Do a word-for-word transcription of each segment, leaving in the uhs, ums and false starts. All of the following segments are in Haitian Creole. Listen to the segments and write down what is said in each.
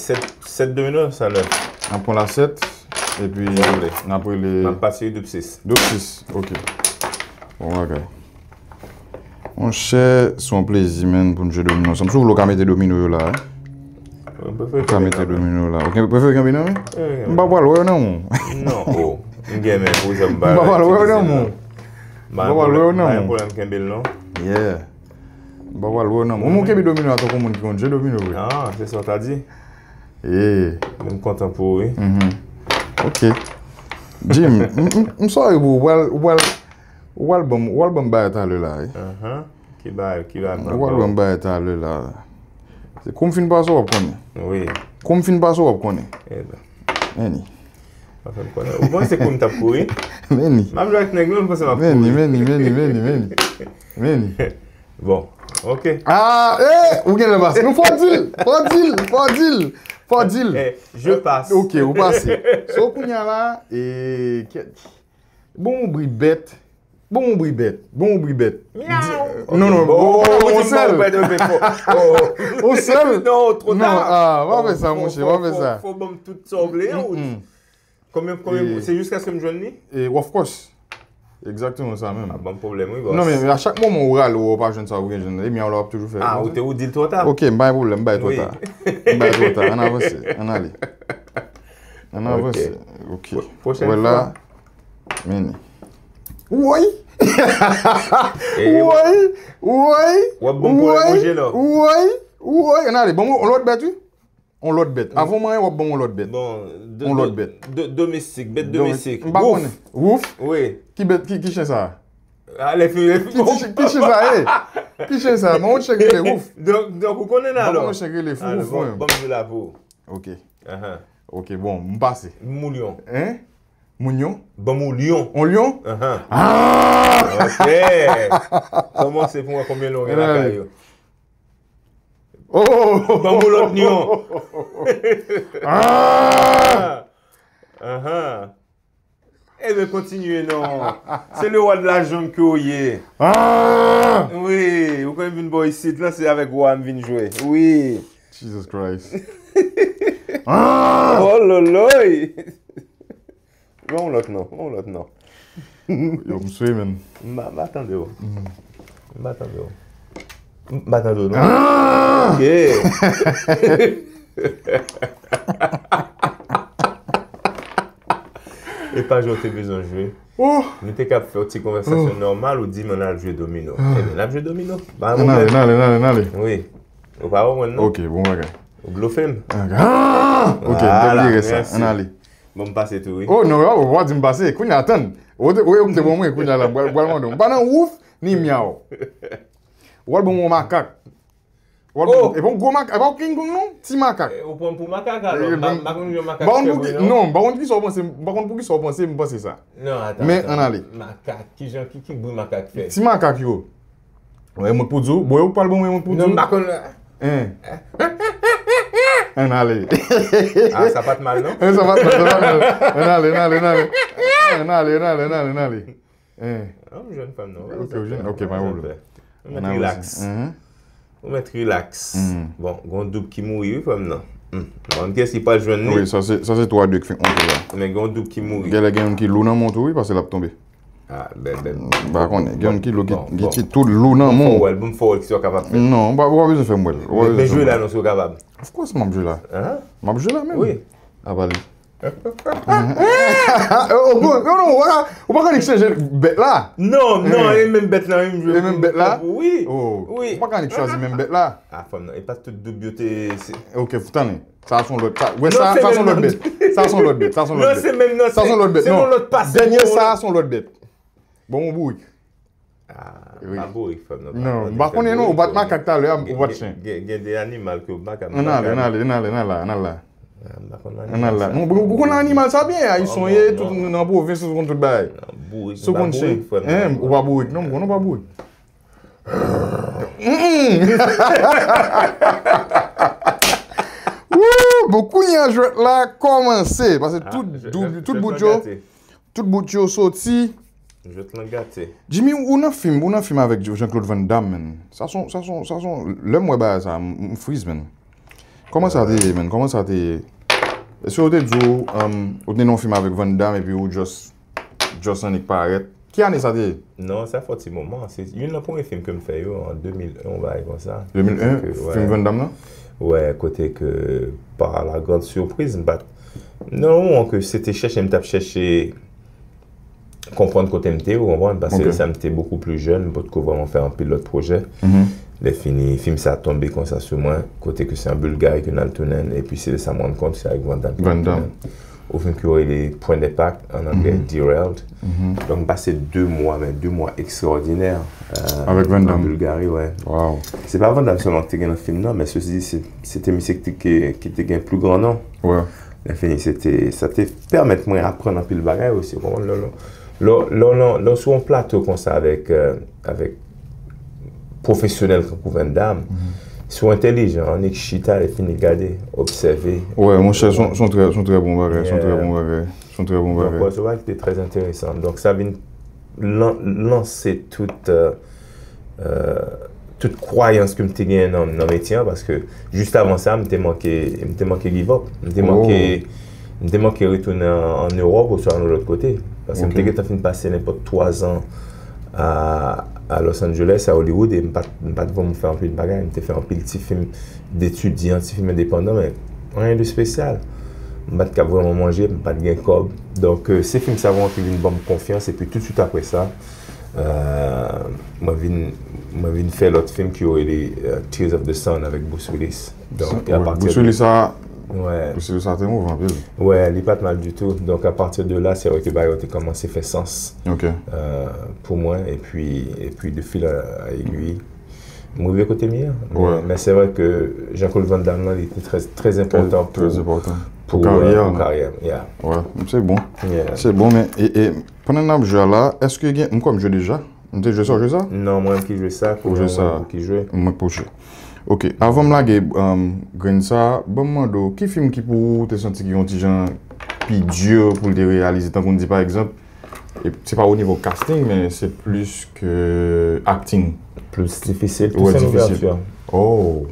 Sèt, sèt domino, sa nèf. N ap pran la sèt, epi n ap rele. M ap pase doub sis. Doub sis, ok. Bon bagay. Monchè, se yon plezi, menn, pou n jwe domino ansanm. Si w vle, w ka mete domino yo la, wi. Ou ka mete domino yo la. Ok, prefere kanpe nan men? M pa pral wè yo nan men w. Non, oh. M gen men pou sa m pa. M pa pral wè yo nan men w. M pa pral wè yo nan men w. M pa gen pwoblèm kenbe l, non. Yeah. M pa pral wè w nan men w. Ou kenbe domino a tankou moun ki konn jwe domino vre. Ah, se sa w ta di? Yeah. M kontan pou ou, wi. Mhm. Ok. Jim, m, m, m sorry pou ou. Ou pral, ou pral, ou pral ban m, ou pral ban m bagay talè la, wi. Ahan. Ki bagay, ki bagay m pral ban w? Ou pral ban m bagay talè la. Se kou m fin pase w ap konnen. Wi. Kou m fin pase w ap konnen. Eben. Meni. Ou panse kou m t ap kouri? Meni. M ap jwe ak nèg lan, ou panse m ap kouri? Meni, meni, meni, meni, meni. Meni. Bon, ok. Ah, eh, ou gen lè pase. Non, fò di l, fò di l, fò di l, fò di l. Eh, eh, je passe. Ok, ou pase. So, kounye a la, e, kè-, bon, ou bri bèt. Bon, ou bri bèt. Bon, ou bri bèt. Miaw. Non, non, bon, on sèl. On sèl. Non, twò ta. Non, ah, pa fè sa, monchè, pa fè sa. Fò, fò, fò ban m tout sa w vle, an, ou. Konbyen, konbyen, se jiskaske m jwenn li? E, of course. Egzakteman sa menm. Ap ban m pwoblèm, wi, bòs. Non, men a chak moman ou rale, ou pa jwenn sa ou gen jwenn, e miaw la w ap toujou fè. Ah, ou te, ou di l twò ta. Ok, m pa gen pwoblèm, m bay twò ta. M bay twò ta. Ann avanse, ann ale. Ann avanse. Ok. Pwochèn fwa. Meni. Woy! Woy! Woy! W ap ban m pwoblèm, Angela. Woy! Woy! Ann ale, ban m yon lòt bèt, wi. On lòt bèt. Avan manyen, w ap ban m on lòt bèt. Bon, on lòt bèt. Domestik, bèt domestik. M pa konnen. Wouf? Wi. Ki bèt, ki, ki chen sa a? Ah, lè fini, lè fini. Ki, ki, ki chen sa a ye? Ki chen sa a? Ban m on chen k rele Wouf. Donk, donk, ou konnen alò? Ban m on chen k rele Wouf, mwen. Ban m jwe la pou ou. Ok. Ok, bon, m pase. Moun lyon. Hein? Moun lyon? Ban m on lyon. On lyon? Ah! Ok. Kòmanse pou wè konbyen lyon gen lakay yo. Oh! Ban m yon lòt nyon. Ah! Ahan. Ebyen, kontinye non. Se le roi de la jungle ke w ye. Ah! Wi, ou konn vin bò isit lan, se avèk wa a m vin jwe. Wi. Jesus Christ. Ah! Oh, loloy! Ban yon lòt non, ban yon lòt non. Yo, m swe, menn. M pa, m pa tande w. M pa tande w. M pa tande w, non. Ah! Ok. E pa jwe w te bezwen jwe. Oh! Nou te kab fè yon ti konvèsasyon nòmal, ou di m ann al jwe domino. Ebyen, n ap jwe domino. Pa gen pwoblèm. Ann ale, ann ale, ann ale, ann ale. Wi. Ou pa konprann, non? Ok, bon bagay. Ou blofe m. Ah! Ok, m te bliye rès sa. Ann ale. Bon, m pase tou, wi. Oh, non, ou pa di m pase. Kounye a, tann. Ou te, ou te bon mwen, kounye a la, m pral, pral mande w. M pa nan wouf, ni myaw. Ou al ban m yon makak. Ou al ban m, e pa yon gwo makak, e pa yon King Kong, non? Ti makak. Eh, ou pran m pou makak, alò? M pa, m pa konn jan makak fè bri, non. Non, m pa konn poukisa w panse, m pa konn poukisa w panse, m panse sa. Non, atan, atan. Men, ann ale. Makak, ki jan, ki, ki bri makak fè? Ti makak yo. Wè, mwen pou di w. Bon, yo pral ban mwen mwen pou di w. Non, m pa konn. Hein. Ann ale. Ah, sa pa t mal, non? Hein, sa pa t mal, sa pa t mal. Ann ale, ann ale, ann ale. Ann ale, ann ale, ann ale, ann ale. Hein. Ah, m jwenn fanm, non. Ok, ou jwenn? Ok, pa gen pwoblèm. Ou mèt relax. Ou mèt relax. Bon, gen yon doub ki mouri, wi, fanm nan. M pa konn kiyès ki pral jwenn li. Wi, sa se, sa se twa de k fenk monte la. Men gen yon doub ki mouri. Genlè gen youn ki lou nan men w tou, wi, paske l ap tonbe. Ah, bèl, bèl. M pa konnen. Gen youn ki lou, ki, ki, ki tou lou nan men w. Bon, fò w wè l, bon, fò w wè l, kisa w kapab fè. Non, ou pa, ou pa bezwen fè m wè l. Ou pa bezwen fè m wè l. Men jwe la non, si w kapab. Of course, m ap jwe la. Hein? M ap jwe la menm. Wi. Apa li. Oh, bon, non, non, ou pa, ou pa konn chanje bèt la. Non, non, e menm bèt la, menm jwe. E menm bèt la? Wi. Oh, wi. Ou pa konn chwazi menm bèt la. Ah, fanm nan, e pa tout doub yo te, se. Ok, tann. Sa se yon lòt, sa, wè, sa, sa se yon lòt bèt. Sa se yon lòt bèt, sa se yon lòt bèt. Non, se menm nan, sa se yon lòt bèt, se yon lòt pase. Dènye sa, se yon lòt bèt. Bon, yon bourik. Ah, m pa bourik, fanm nan. Non, m pa konnen non, ou bat makak talè a, ou bat chen. Gen, gen de animal ke ou pa ka, m pa ka. Ann ale, ann ale, ann ale, ann ale, ann ale. Ah, m pa konn animal sa. Ann ale. Non, ou, ou konn animal sa byen, ayisyen ye, tout nan pwovens, ou konn tout bagay. Non, bourik, m pa bourik, frè m. Hein, ou pa bourik, non, m konnen ou pa bourik. Woo! Bon, kounye a jwèt la kòmanse, paske tout, tout bout yo, tout bout yo soti. Jwèt lan gate. Jimmy, ou nan fim, ou nan fim avèk Jean-Claude Van Damme, man. Sa se yon, sa se yon, sa se yon, lè m wè bagay sa, m, m friz, man. Kòman sa te ye, man? Kòman sa te ye? Èske yo te di w, um, ou te nan yon fim avèk Van Damme epi ou just, just annik parèt? Ki ane sa te ye? Non, sa fè yon ti moman. Se youn nan premye fim ke m fè yo, an de mil en, yon bagay konsa. De mil en, kote ke, fim Van Damme nan? Wè, kote ke, par la grande surprise, m pa t, nan yon moman ke se te chèche, m t ap chèche konprann kote m te ye, ou konprann? Paske lè sa m te bokou pli jèn, m potko vrèman fè anpil lòt pwojè. Lè fini, fim sa tonbe konsa sou mwen, kote ke se an Bilgari ke n al tounen l, epi se lè sa m rann kont se avèk Van Damme ke n al tounen l. Yon fim ki rele Point d'Impact, an anglè, Derailed. Donk, m pase de mwa, men de mwa ekstraòdinè, euh, an Bilgari, wè. Se pa Van Damme sèlman ki te gen nan fim nan, men sesi, se, se te misye ki te, ki, ki te gen pli gran non. Lè fini, se te, sa te pèmèt mwen aprann anpil bagay osi, ou konprann? Lè, lè, lè, lè, lè, lè w sou yon plato konsa avèk, euh, avèk pwofesyonèl tankou Van Damme, si w entèlijan, annik chita, lè fini gade, obsève. Wè, monchè, se yon, se yon trè, se yon trè bon bagay, se yon trè bon bagay, se yon trè bon bagay. Donk, wè, se yon bagay ki te trè enteresan. Donk, sa vin lan-, lanse tout, euh, euh, tout kwayans ke m te genyen nan, nan metye an, paske jis avan sa, m te manke, m te manke give up. M te manke, m te manke retounen an, an Ewòp oswa nan lòt kote. Paske m te gentan fin pase nenpòt twa zan a, a Los Angeles, a Hollywood, e m pa t, m pa t vrèman fè anpil bagay. M te fè anpil ti fim detidyan, ti fim endepandan, men anyen de espesyal. M pa t ka vrèman manje, m pa t gen kòb. Donk, euh, se fim sa vrèman ki vin ban m konfyans, epi toutswit apre sa, Euh, mwen vin, mwen vin fè lòt fim ki yo rele, euh, Tears of the Sun avèk Bruce Willis. Donk, Bruce Willis sa, Bruce Willis sa te move anpil. Wè, li pa t mal ditou. Donk, apati de la, se vre ke bagay yo te kòmanse fè sans, euh, pou mwen. Epi, epi de fil a, a egwi, m rive kote m ye an. Men, men se vre ke Jean-Claude Van Damme nan, li te trè, trè enpòtan pou, pou karyè m. Wè, se bon. Se bon, men, e, e, Pandan n ap jwe a la, èske gen, m kwè m jwe deja. M te jwe sa, w jwe sa? Non, mwen ki jwe sa, kounye a mwen pou ki jwe. Mwen pou jwe. Ok, avan m lage, um, grenn sa, ban m mande w, ki fim ki pou ou te santi ki yon ti jan pi di pou l te reyalize, tankou n di pa egzanp, e se pa o nivo casting, men se plis ke acting. Plis difisil, Toussaint Louverture. Oh.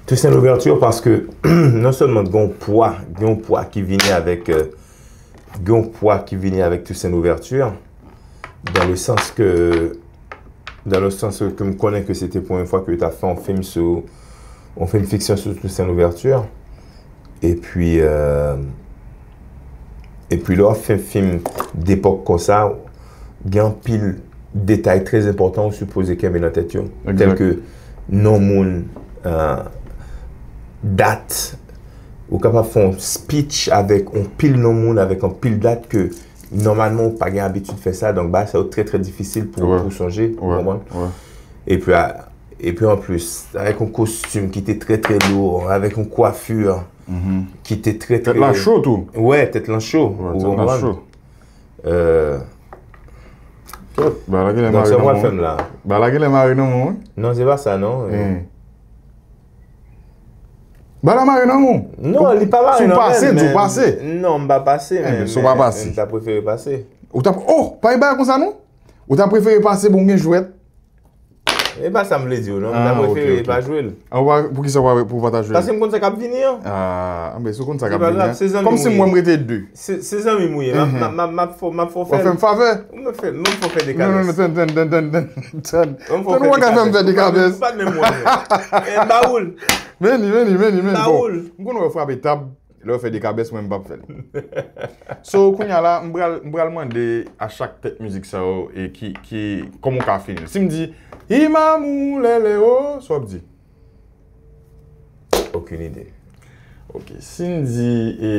Toussaint Louverture, paske non sèlman gen yon pwa, gen yon pwa ki vini avèk, euh, gen yon pwa ki vini avèk Toussaint Louverture, dans le sens que, dans le sens ke m konnen ke se te premye fwa ke yo t ap fè yon fim sou, yon fim fiksyon sou Toussaint Louverture. Epi, euh, epi lè w ap fè fim depòk konsa, gen anpil detay trè enpòtan ou sipoze kenbe nan tèt yo. Tèl ke non moun, euh, dat, ou kapab fè yon speech avèk yon pil non moun, avèk yon pil dat ke nòmalman ou pa gen abitid fè sa, donk bagay sa yo trè, trè difisil pou, pou sonje, ou konprann? Epi, a, epi anplis, avèk yon kostim ki te trè, trè lou, avèk yon kwafi ki te trè, trè... Tèt la cho tou. Wè, tèt lan cho, ou konprann? Euh, Kèt, bagay la genlè mare nan men w. Bagay la genlè mare nan men w, wi. Non, se pa sa, non. Bagay la mare nan men w. Non, li pa mare nan men m, men... Si w pase, di w pase. Non, m pa pase, men, si w pa pase, m ta prefere pase. Ou ta, oh, pa gen bagay konsa, non? Ou ta prefere pase, bon, gen jwèt. E pa sa m vle di w, non. M ta prefere pa jwe l. Ah, poukisa w pa, pou w pa ta jwe l? Paske m konn sa k ap vini an. Ah, anben, si w konn sa k ap vini an. Kòmsi m wè m rete de. Se, se zanmi m ou ye. M ap, m ap, m ap, m ap fè w fè l. W ap fè m favè? M ap fè, m ap fè w fè dekabès. Non, non, non, tann, tann, tann, tann, tann. Tann, ou pa ka fè m fè dekabès. Ou pa t menm wè m. Eh, m ba ou l. Vini, vini, vini, vini. Bon, m konn wè w frape tab. Lè yo fè dekabès, mwen, m p ap fè l. So, kounye a la, m pral, m pral mande a chak tèt mizik sa yo, e ki, ki, kòman w ka fini l. Si m di, Imamou lele o, sa w ap di? Okenn ide. Ok, si m di, e,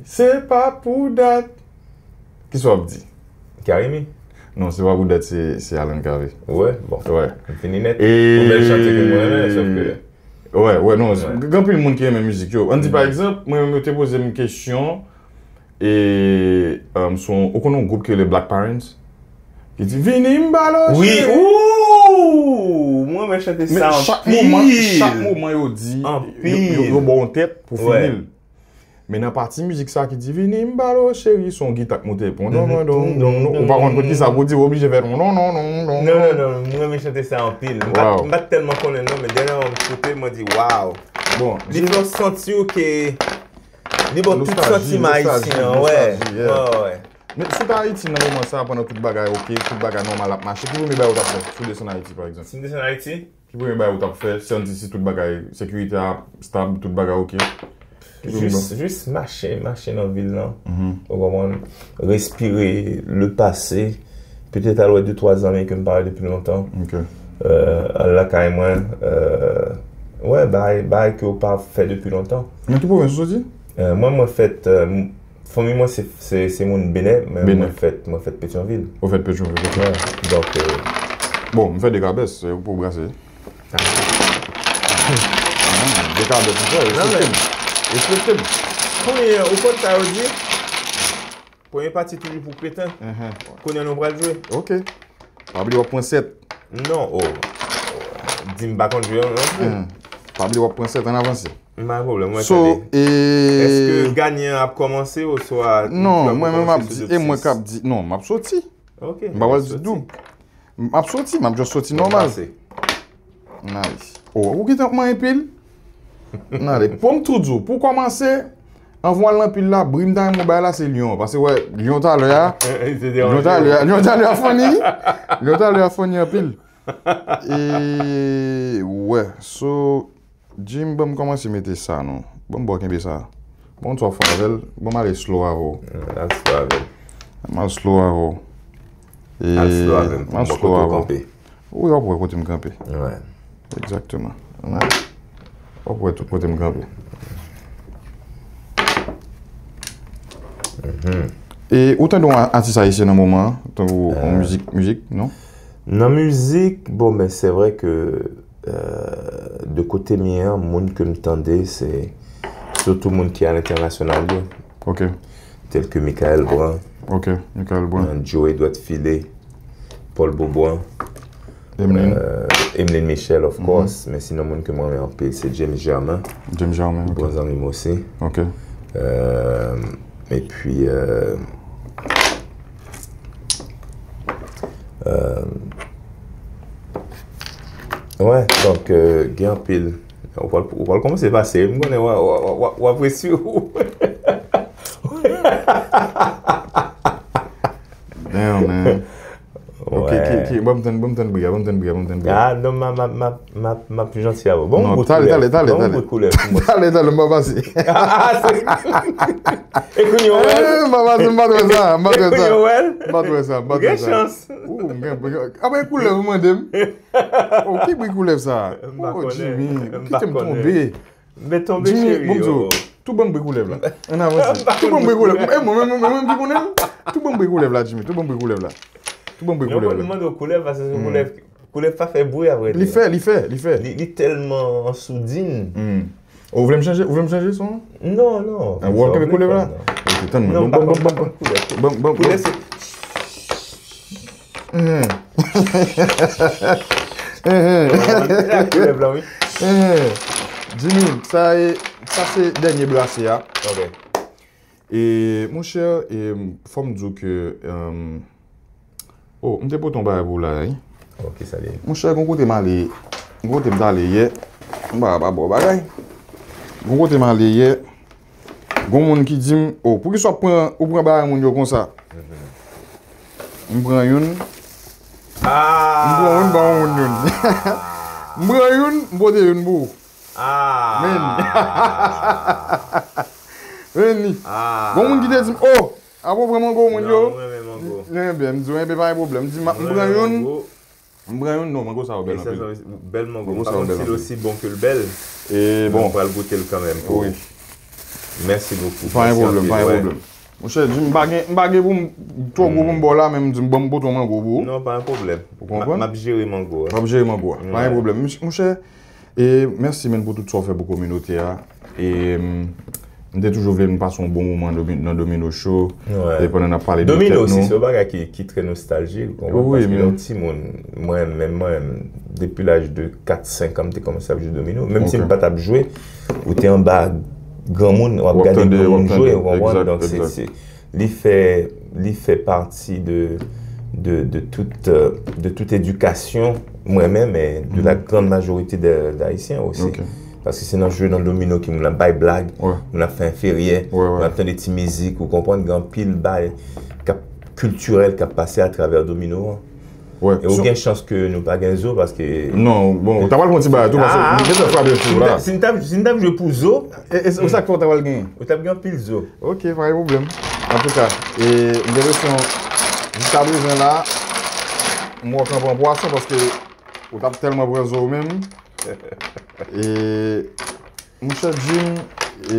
se pa pou dat, kisa w ap di? Karimi? Non, se pa pou dat, se, se Alan Cavé. Wè, bon. Wè. M fini nèt. E... Yon bèl chante ke mwen renmen, sòf ke Wè, wè, non, gen anpil moun ki renmen mizik yo. Ann di, pa egzanp, mwen menm, yo te poze m kesyon, e, um, sou, ou konn yon gwoup ki rele Black Parents? Ki di, vini m ba l, wi, cheri. Ooh, mwen renmen chante sa anpil. Men chak moman, chak moman yo di, yo, yo, yo ba w yon tèt pou fini l. Men nan pati mizik sa ki di, vini m ba l, cheri, se yon gita k monte, pon, don, don, don, don, don. Ou pa konn kot kisa pou di, ou oblije fè, don, don, don, don, don. Non, non, non, mwen renmen chante sa anpil. M pa, m pa t tèlman konnen l, non, men dènyèman m koute l, mwen di, waw. Bon, Li fè w santi w ke li ba w tout Nostalji, santiman nostalji, ayisyen an, wè. nostalji, yeah. Wè, wè. Men si w t Ayiti nan moman sa, pandan tout bagay oke, tout bagay nòmal ap mache, ki premye bagay ou t ap fè si w desann Ayiti, pa egzanp? Si m desann Ayiti, Ki premye bagay ou t ap fè si w di si tout bagay, sekirite a stab, tout bagay oke? Ki premye jis, bagay? Jis mache, mache nan vil lan. Ou konprann? Respire le pase. Petèt al wè de twa zanmi ke m pa wè depi lontan. Oke. Euh, al lakay mwen. Euh, wè, bagay, bagay ke w pa fè depi lontan. Nan ki pwovens ou soti? Euh, mwen, mwen fèt, euh, m- fanmi mwen se, se, se moun Benè, men Benè. Mwen fèt, mwen fèt Petyonvil. Ou fèt Petyonvil, ok. Wè, donk, euh, Bon, m fè dekabès, se pou brase. Dekabès, m fè, Non, respekte m. Respekte m. Kounye, ou konn sa yo di? Premye pati toujou pou kreten. Kounye nou pral jwe. Ok. Pa bliye w ap pran sèt. Non, oh. Di m pa konn jwe non pli. Hmm. Pa bliye w ap pran sèt, ann avanse. M pa gen pwoblèm, mwen So, tande. e Èske ganyan ap kòmanse oswa Non, mwen menm m ap di, e mwen k ap di, non, m ap soti. Ok. M pa pral di dou. M ap soti, m ap just soti nòmal. Nice. Oh, ou gentan ap manyen pil? N ale. Pou m tou di w, pou kòmanse, anvan w al nan pil la, bri m ta renmen w bay la, se lyon an. Paske, wè, lyon talè a, lyon talè a, lyon talè a funny. Lyon talè a funny anpil. E, wè, so, Jim, ban m kòmanse mete sa, non. Ban m ba w kenbe sa. Bon, sa w fè avè l, ban m ale slow avè w. Al slow avè l. M al slow avè w. E, Al slow avè m, pou m al m wè slow kote w avè w. Kanpe. Wi, w ap wè kote m kanpe. Wè. Egzakteman. W ap wè tout kote m kanpe. E ou tande yon atis ayisyen nan moman an? Tankou yon mizik, mizik, non? Nan mizik, bon, men se vre ke euh, de kote m ye an, moun ke m tande, se sitou moun ki a lentènasyonal yo. Ok. Tel ke Michael Brun, Ok, Michael Brun. Joe Edouard Philé, Paul Beaubrun, Emeline. euh, Emeline Michel, of course, men sinon moun ke mwen renmen anpil, se James Germain, James Germain, ok. Bon zanmi m osi. Ok. Euh, epi, euh, euh, wè, donk, euh, gen anpil. Ou pral, ou pral kòmanse pase, m konnen w ap resi ou. Damn, man. Ok, ki, ki, ban m tann, ban m tann bri a, ban m tann bri a, ban m tann bri a. Ah, non, m ap, m ap, m ap, m ap, m ap janti avè w. Bon, Non, m gout talè, koulè. Talè, talè, Bon, talè. M gout koulè pou mwen. Talè, talè, m pa pase. E kounye w wè l? Eh, m pa pase, m pa t wè sa, m pa t wè sa. Kounye w wè l? M pa t wè sa, m pa t wè Gen sa. Chans. Ou, m gen, apre koulè, ou mande m. Oh, ki bri koulè sa? M pa Oh, konnen. Jimmy, M pa kite m konnen. Tonbe. M ben tonbe, Jimmy, cheri. bon, m di w, Oh. Tout bann bri koulèv la. Ann avanse. Tout bann bri koulèv. E mwen menm, mwen menm ki konnen l. Tout bann bri koulèv la, Jimmy. Tout bann bri koulèv la. Tout bann bri Non, koulèv mwen la. mande w koulèv, paske se koulèv, koulèv pa fè bri, a vrè di. Li fè, li fè, li fè. Li, li tèlman an soudin. Ou vle m chanje, ou vle m chanje son? Non, non. Ah, ou wè m kenbe koulèv la? Non. Ok, tann mwen. Non, Bon, bon, pa bon, bon, koulèv. Bon, bon, bon. Koulèv se Mhm. koulèv la, wi. Mhm. Jimmy, sa e, sa se dènye brase a. Ok. E, monchè, e, fò m di w ke, um, oh, m te pote yon bagay pou w la, wi. Ok, sa li ye. Monchè, gon kote m ale, gon kote m t ale yè, m pa, pa ba w bagay. Gon kote m ale yè, gon moun ki di m, oh, poukisa w ap pran, ou pran bagay moun yo konsa? M pran youn, m pran youn, m ba w youn. M pran youn, m pote youn pou ou. Ah! Men. Men li. Gon moun ki te di m, oh, apre w pran mango moun yo. Mwen renmen mango. Mwen renmen, m di w renmen, pa gen pwoblèm. M di, m pran youn, m pran youn, non, mango sa yo bèl anpil. Bèl mango. Mango Pa sa yo konn bèl si l anpil. Osi bon ke l bèl. E bon. Mwen pral goute l kanmenm pou ou. Mèsi bokou. Pa gen pwoblèm, pa gen pwoblèm. Monchè, di m pa gen, m pa gen pou m twò gwo pou m ba w la, men m di m, bon, m pote yon mango pou ou. Non, pa gen pwoblèm. Ou konprann? M ap jere mango a. M ap jere mango a. Pa gen pwoblèm. Monchè, e mèsi, men, pou tout sa w fè pou kominote a. E, m te toujou vle n pase yon bon moman nan Domino Show. E pandan n ap pale de tèt nou. Domino osi, se yon bagay ki, ki trè nostaljik, ou konprann? Paske lè w timoun, mwen menm, mwen menm, depi laj de kat, senk an, m te kòmanse ap jwe domino. Menm si m pa t ap jwe, ou te anba granmoun, w ap gade granmoun jwe, ou konprann? Donk, se, se, li fè, li fè pati de, de, de tout, euh, de tout edikasyon, mwen menm, e de la grande majorité de, d'Ayisyen osi. Paske se nan jwe nan domino ke moun ap bay blag, moun ap fè enferyè, moun ap tande ti mizik, ou konprann, gen anpil bagay k ap kiltirèl k ap pase atravè domino an. E ou gen chans ke nou pa gen zo, paske... Non, bon, ou ta pral pran ti bagay tou, paske nou bezwen frape sou la. Si n t ap, si n t ap jwe pou zo, e, e, ou sa k fè ou ta pral genyen? Ou t ap gen anpil zo. Ok, pa gen pwoblèm. Antouka, e, m gen enpresyon, jiska prezan la, m wè w pran pwason paske ou t ap tèlman pran zo ou menm. E, monchè Jim, e,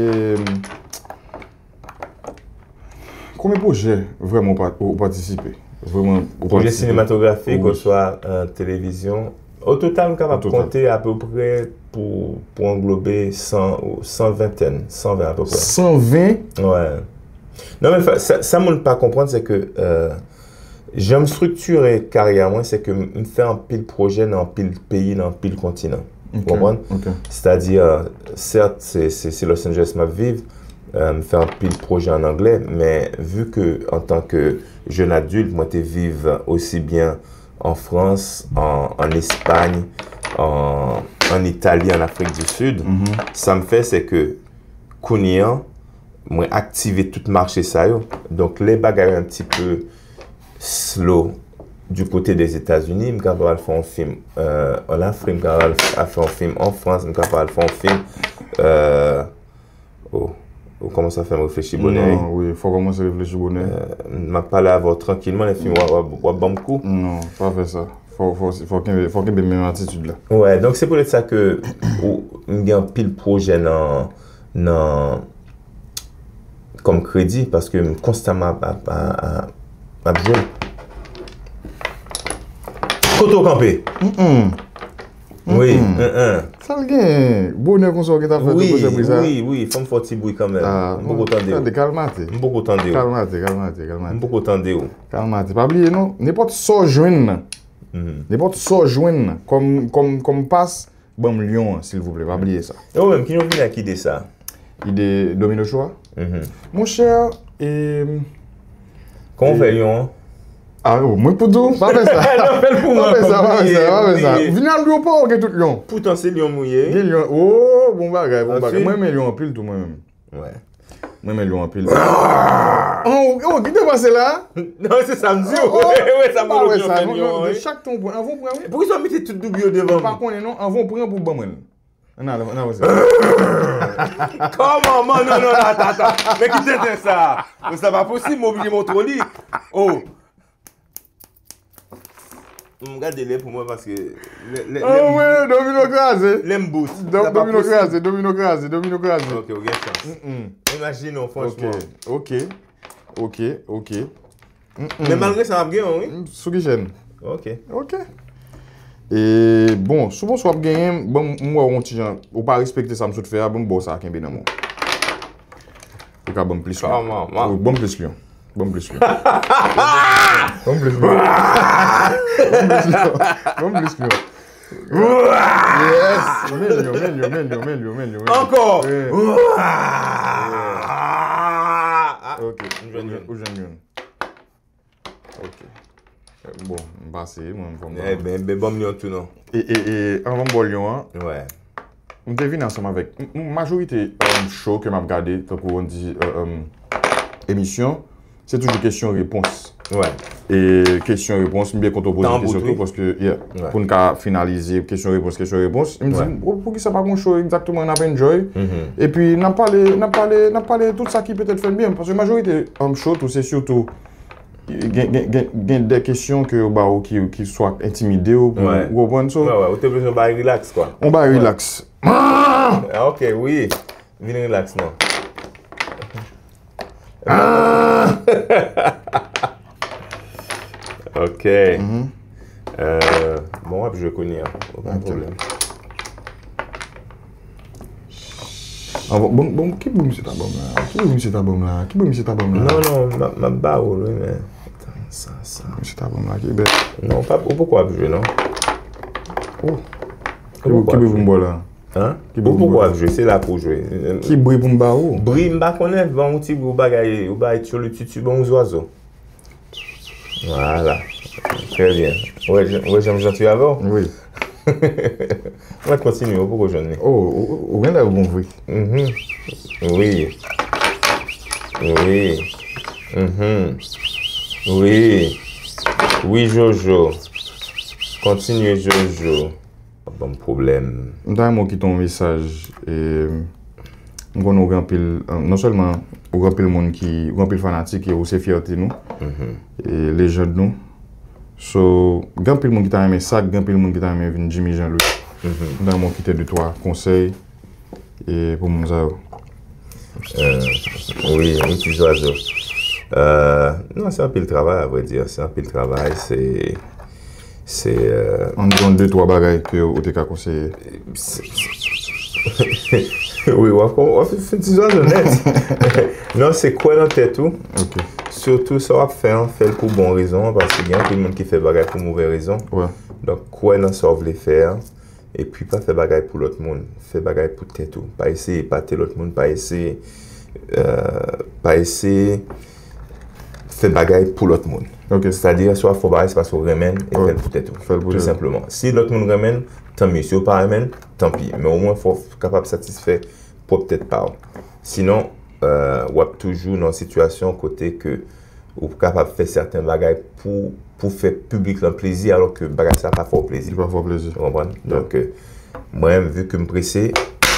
konbyen pwojè vrèman ou pa, ou patisipe? Vrèman, ou patisipe? Pwojè sinematografik oswa, euh, televizyon. O total, m kapab konte apeprè pou, pou anglobe san, san ventèn, san ven apeprè. San ven? Wè. Non, men sa, sa moun pa konprann, se ke, euh, jan m estriktire karyè mwen, se ke m, m fè anpil pwojè nan anpil peyi, nan anpil kontinan. Ou konprann? Sètadi, sèt, se, se, se Los Angeles m ap viv, euh, m fè anpil pwojè an anglè, men vi ke, antanke jèn adilt, mwen te viv osi byen an Frans, an, an Espay, an, an Itali, an Afrik di Sid, sa m fè, se ke kounye a, mwen aktive tout mache sa yo. Donk, lè bagay yo un petit peu slow du côté des États-Unis, m kapab al fè yon fim, euh, an Afrik, m kapab al f-, al fè yon fim an Frans, m kapab al fè yon fim, euh, oh, ou kòmanse fè m reflechi bonè, wi. Non, wi, fò w kòmanse reflechi bonè. Euh, m ap pale avè w trankilman, epi w ap, w ap, w ap ban m kou. Non, pa fè sa. Fò, fò, fò kenbe, fò kenbe menm atitid la. Wè, donk se poutèt sa ke ou, m gen anpil pwojè nan, nan, kòm kredi, paske m konstan m ap, ap, ap, ap, ap jwe. Kote w kanpe? Wi, mm. Sa l gen? Bonè konsa w gentan fè tou pou sèpri sa? Wi, wi, fò m fè yon ti bri kanmenm. M poko tande w. Tande, kalmate. M poko tande w. Kalmate, kalmate, kalmate. M poko tande w. Kalmate. Pa bliye non, nenpòt sa w jwenn nan, nenpòt sa w jwenn nan, kòm, kòm, kòm pas, ban m lyon an, silvouplè, pa bliye sa. E ou menm, ki jan w vini ak ide sa? Ide domino show a? Monchè, e... Kòman w fè lyon an? A, o, mwen pou di w, pa fè sa. Non, fè l pou mwen, pa fè sa, pa fè sa, pa fè sa. Vini al lyon pa w gen tout lyon. Poutan se lyon m ye. Gen lyon, o, bon bagay, bon bagay. Mwen renmen lyon anpil tou, mwen menm. Wè. Mwen renmen lyon anpil. Oh, oh, ki te pase la? Non, se sa m di w. Wè, sa m wè sa, fè non, lyon non, an, de wi. Chak tan w pran, anvan w pran, wi. Poukisa w mete tout doub yo devan m? M pa konnen non, anvan w pran pou ban mwen l. Ann ale, ann avanse. Kòman, man, non, non, non, ata, ata. Men ki tenten sa? Sa pa posib, m oblije montre w li. Oh. M gade lè pou mwen paske lè, lè, lè m, domino kraze. Lè m bout. Sa pa posib. Domino kraze, domino kraze, domino kraze. Ok, ou gen chans. Imajine w, franchman. Ok, ok, ok. Men malgre sa, m ap genyen w, wi. Sou ki chèn? Ok. Ok. E, bon, sou bon, si w ap genyen, bon, m wè w yon ti jan, ou pa respekte sa m sot fè a, bon, m ba w sa, kenbe nan men w. Ou ka ban m plis lyon. Kòman, man? Wi, ban m plis lyon. Ban m plis lyon. Ban m plis lyon. Ban m plis lyon. Ban m plis lyon. Yes! Men lyon, men lyon, men lyon, men lyon, men lyon, men lyon. Ankò! Wi. Ok. M jwenn youn. Ou jwenn youn. Ok. Bon, m pase, mwen, m fò m... Eben, ben, ban m lyon tou, non. E, e, e, anvan m ba w lyon an, m te vin ansanm avèk, m, m, majorite, um, show ke m ap gade, tankou w di, uh, um, emisyon, se toujou kesyon repons. E kesyon repons, m byen kontan w poze kesyon tou, paske, yeah, pou n ka finalize kesyon repons, kesyon repons, m di, "Oh, poukisa pa gen yon show egzakteman n ap enjoy?" Epi n ap pale, n ap pale, n ap pale tout sa ki petèt fè n byen, paske majorite, um, show tou, se sitou gen, gen, gen, gen de kesyon ke yo ba ou ki, ki swa entimide w, pou, ou konprann, so. Wè, wè, ou te bezwen bay relax, kwa. On bay relax. Ah, ok, wi. Vin relax, non. Ok. Euh, bon, w ap jwe kounye a. Pa gen pwoblèm. Ah, bon, bon, bon, ki bri misye ta ban m la? Ki bri misye ta ban m la? Ki bri misye ta ban m la? Non, non, m ap, m ap ba ou l, wi, men. Sa, sa. Misye ta ban m la, ki bèt. Non, w pa, ou poko ap jwe, non. Oh. Ou poko ap jwe. Ki bri pou m ba w la? Hein? Ou poko ap jwe, se la pou w jwe. Ki bri pou m ba ou? Bri, m pa konnen, ban yon ti bri, ou bagay, ou bagay tcholotchitchi, ban yon zwazo. Voilà. Très bien. Ou wè, ou wè jan m janti avè w? Wi. Mwen kontinye, ou poko jwenn li. Oh, ou, ou gen lè bon vre. Mhm. Wi. Wi. Mhm. Wi. Wi, Jojo. Kontinye, Jojo. Ban m pwoblèm. M ta renmen w kite yon mesaj. E, m konnen ou gen anpil, non sèlman ou gen anpil moun ki, ou gen anpil fanatik e ou se fyète nou. E, lejand nou. So, gen anpil moun ki ta renmen sa, gen anpil moun ki ta renmen vin Jimmy Jean Louis. M ta renmen w kite de twa konsèy e pou moun sa yo. Euh, wi, wi, ti zwazo. Euh, non, se anpil travay, a vrè di. Se anpil travay, se. Se. Euh, Ann di yon de twa bagay ke ou te ka konseye. Se- se- wi, w ap w ap fè ti zwazo nèt. Non, se kwè nan tèt ou. Ok. Sitou sa w ap fè an, fè l pou bon rezon, paske gen anpil moun ki fè bagay pou move rezon. Wè. Donk, kwè nan sa w vle fè an, epi pa fè bagay pou lòt moun. Fè bagay pou tèt ou. Pa eseye epate lòt moun, pa eseye, euh, pa eseye fè bagay pou lòt moun. Ok. Sètadi, si w ap fè yon bagay, se paske w renmen l e fè l pou tèt ou. Fè l pou Tou tèt ou. Senpleman. Si lòt moun renmen l, tanmye. Si yo pa renmen l, tanmye. Men omwen, fò w kapab satisfè pwòp tèt pa w. Sinon, euh, w ap toujou nan yon sitiyasyon kote ke ou kapab fè sèten bagay pou, pou fè piblik lan plezi, alò ke bagay sa pa fè w plezi. Li pa fè w plezi. Ou konprann? Donk, euh, mwen, vi ke m prese,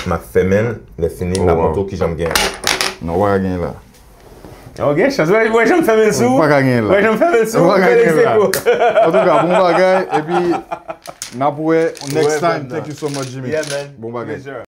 m ap fèmen l, lè fini, m ap montre w kijan m gen. Non, w pa ka genyen la. Ok, chans, wè, wè, jan m fèmen l sou. Ou pa ka genyen la. Wè, jan m fèmen l sou. Ou pa ka Fèmen genyen la. Seko. Antouka, bon bagay. Epi, n ap wè next Ouais, time. man. Thank you so much, Jimmy. Yeah, man. Bon bagay. Pleasure.